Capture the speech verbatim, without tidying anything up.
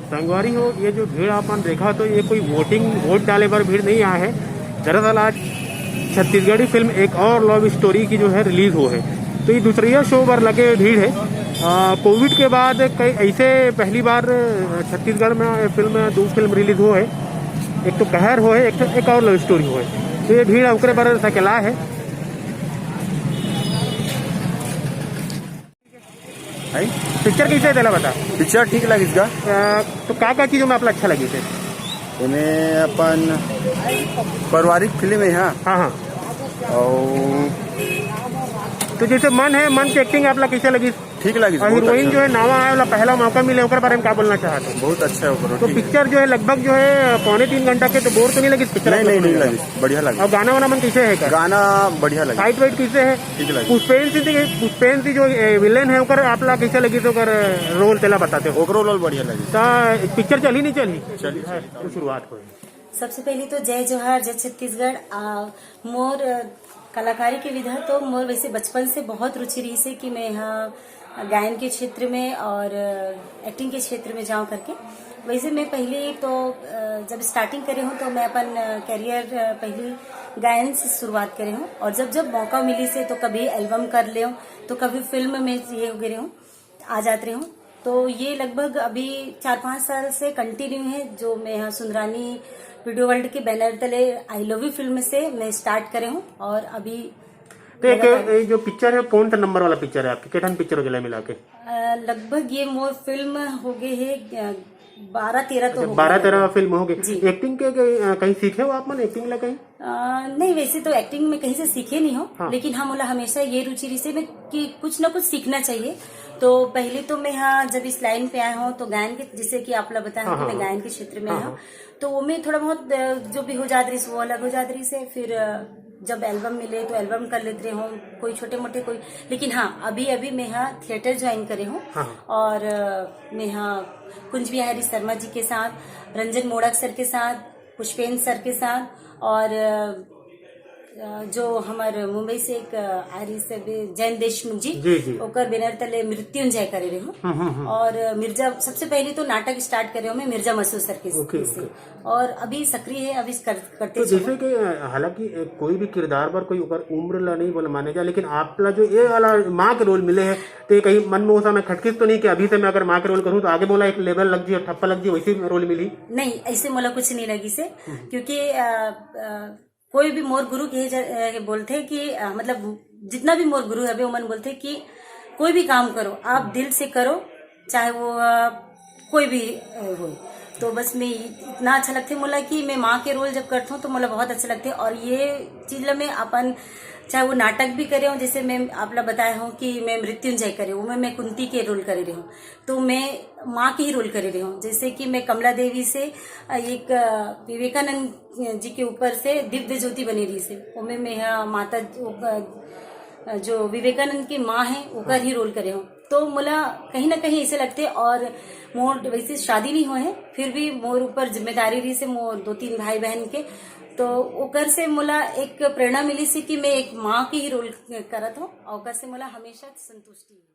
संगवारी हो, ये जो भीड़ आपन देखा, तो ये कोई वोटिंग, वोट डाले बर भीड़ नहीं आया है। दरअसल आज छत्तीसगढ़ी फिल्म एक और लव स्टोरी की जो है रिलीज हो है, तो ये दूसरिया शो बर लगे भीड़ है। कोविड के बाद कई ऐसे पहली बार छत्तीसगढ़ में फिल्म, दो फिल्म रिलीज हो है, एक तो कहर हो है, एक तो एक और लव स्टोरी हो है। तो ये भीड़ ओकरे बर सकेला है। है? पिक्चर कैसे है तेला बता। पिक्चर ठीक लगिस गा। तो का का चीजों में आपला अच्छा लगिस? एमे अपन पारिवारिक फिल्म है। हाँ, हाँ। और तो जैसे मन है, मन की एक्टिंग आपला कैसे लगिस? ठीक लगिस, और हीरोइन जो है नवा आया वाला, पहला मौका मिले, ओकर बारे में का बोलना चाहत हो? बहुत अच्छा है ओकर, तो पिक्चर जो है लगभग जो है पौने तीन घंटा के, तो बोर तो नहीं लगिस पिक्चर? नहीं, नहीं, नहीं लगिस, बढ़िया लगिस। और गाना वाना मन कैसे है का? गाना बढ़िया लगिस। फाइट वाइट कैसे है? ठीक लगिस। पुष्पेन सिंह, पुष्पेन सिंह जो विलेन है, ओकर आपला कैसे लगिस, ओकर रोल तेला बताते हो? ओकरो रोल बढ़िया लगिस। तो पिक्चर चली नहीं चली? चली, चली। तो शुरुआत हो। सबसे पहले तो जय जोहार, जय छत्तीसगढ़। आ, मोर, अ, कलाकारी के विधा तो मोर वैसे बचपन से बहुत रुचि रहिस हे कि मैं यहाँ गायन के क्षेत्र में और, अ, एक्टिंग के क्षेत्र में जाऊँ करके। वैसे मैं पहले तो, अ, जब स्टार्टिंग करे हूँ तो मैं अपन, अ, करियर, अ, पहले गायन से शुरुआत करे हूँ और जब जब मौका मिलिस हे तो कभी एल्बम कर ले हूँ, तो कभी फिल्म में ये हो गए हूँ, आ जाते रहे हूँ। तो ये लगभग अभी चार पाँच साल से कंटिन्यू है, जो मैं यहाँ सुंदरानी वीडियो वर्ल्ड के बैनर तले आई लव यू फिल्म से मैं स्टार्ट करे हूँ और अभी तो एक लगातार ये जो पिक्चर है, कौन सा नंबर वाला पिक्चर है आपके? केठन पिक्चर वगैरह मिला के? अ, लगभग ये मोर फिल्म हो गए है, अ, बारह तेरह तो अच्छा, हो गए बारह तेरह लगभग। फिल्म हो गए। जी। एक्टिंग के, के, अ, कहीं सीखे हो आप मन एक्टिंग ला कहीं? अ, नहीं, वैसे तो एक्टिंग में कहीं से सीखे नहीं हो, हाँ। लेकिन हाँ, मोला हमेशा ये रुचि रही से मैं कि कुछ ना कुछ सीखना चाहिए। तो पहले तो मैं यहाँ जब इस लाइन पे आया हूँ तो गायन के, जैसे कि आप लोग बताया हाँ, कि मैं हाँ। गायन के क्षेत्र में हाँ, आया हूँ, हाँ। तो वो में थोड़ा बहुत, अ, जो भी हो जात रही वो अलग हो जात रही से। फिर, अ, जब एल्बम मिले तो एल्बम कर लेते रहे हूँ, कोई छोटे मोटे कोई। लेकिन हाँ, अभी अभी मैं यहाँ थिएटर ज्वाइन करे हूँ हाँ, हाँ। और, अ, मैं यहाँ कुंज बिहारी शर्मा जी के साथ, रंजन मोड़क सर के साथ, पुष्पेंद्र सर के साथ और, अ, जो हमारे मुंबई से एक, अ, आ रही से भी जैन देशमुख जी, जी, जी। ओकर बैनर तले मृत्युंजय करे रहे हूँ। हम्म, हम्म, हम्म। और मिर्जा, सबसे पहले तो नाटक स्टार्ट करे हूँ मैं मिर्जा मसूद सर के ओके, से। ओके। और अभी सक्रिय है, अभी कर, करते तो चलो। जैसे कि, अ, हालांकि, अ, कोई भी किरदार पर कोई ऊपर उम्र ला नहीं बोला माने जा, लेकिन आप ला जो ये वाला माँ के रोल मिले हैं, तो ये कहीं मन में उस समय खटकिस तो नहीं कि अभी से मैं अगर माँ के रोल करूँ तो आगे मोला एक लेवल लग जी और ठप्पा लग जी, वैसे रोल मिली? नहीं, ऐसे मोला कुछ नहीं लगी से, हम्म। क्योंकि, अ, अ, कोई भी मोर गुरु के ज-, अ, बोलते कि, अ, मतलब जितना भी मोर गुरु हवे ओमन बोलते कि कोई भी काम करो, आप दिल से करो, चाहे वो, अ, कोई भी, अ, हो। तो बस मैं इ-, इतना अच्छा लगते मोला कि मैं माँ के रोल जब करता हूँ तो मोला बहुत अच्छा लगते। और ये चीज ला मैं अपन, चाहे वो नाटक भी करे हूँ, जैसे मैं आप ला बताया हूँ कि मैं मृत्युंजय करे हूँ, मैं, मैं कुंती के रोल करे रही हूँ, तो मैं माँ के ही रोल करे रही हूँ। जैसे कि मैं कमला देवी से, अ, एक, अ, विवेकानंद जी के ऊपर से दिव्य ज्योति बने रही से, ओमे मैं, अ, माता, अ, जो विवेकानंद की माँ है, ओकर ही रोल करे हूँ। तो मोला कहीं ना कहीं ऐसे लगते, और मोर वैसे शादी नहीं हुए है, फिर भी मोर ऊपर जिम्मेदारी रही से मोर दो तीन भाई बहन के, तो ओकर से मोला एक प्रेरणा मिली से कि मैं एक माँ की ही रोल करत हूँ, और ओकर से मोला हमेशा संतुष्टि है।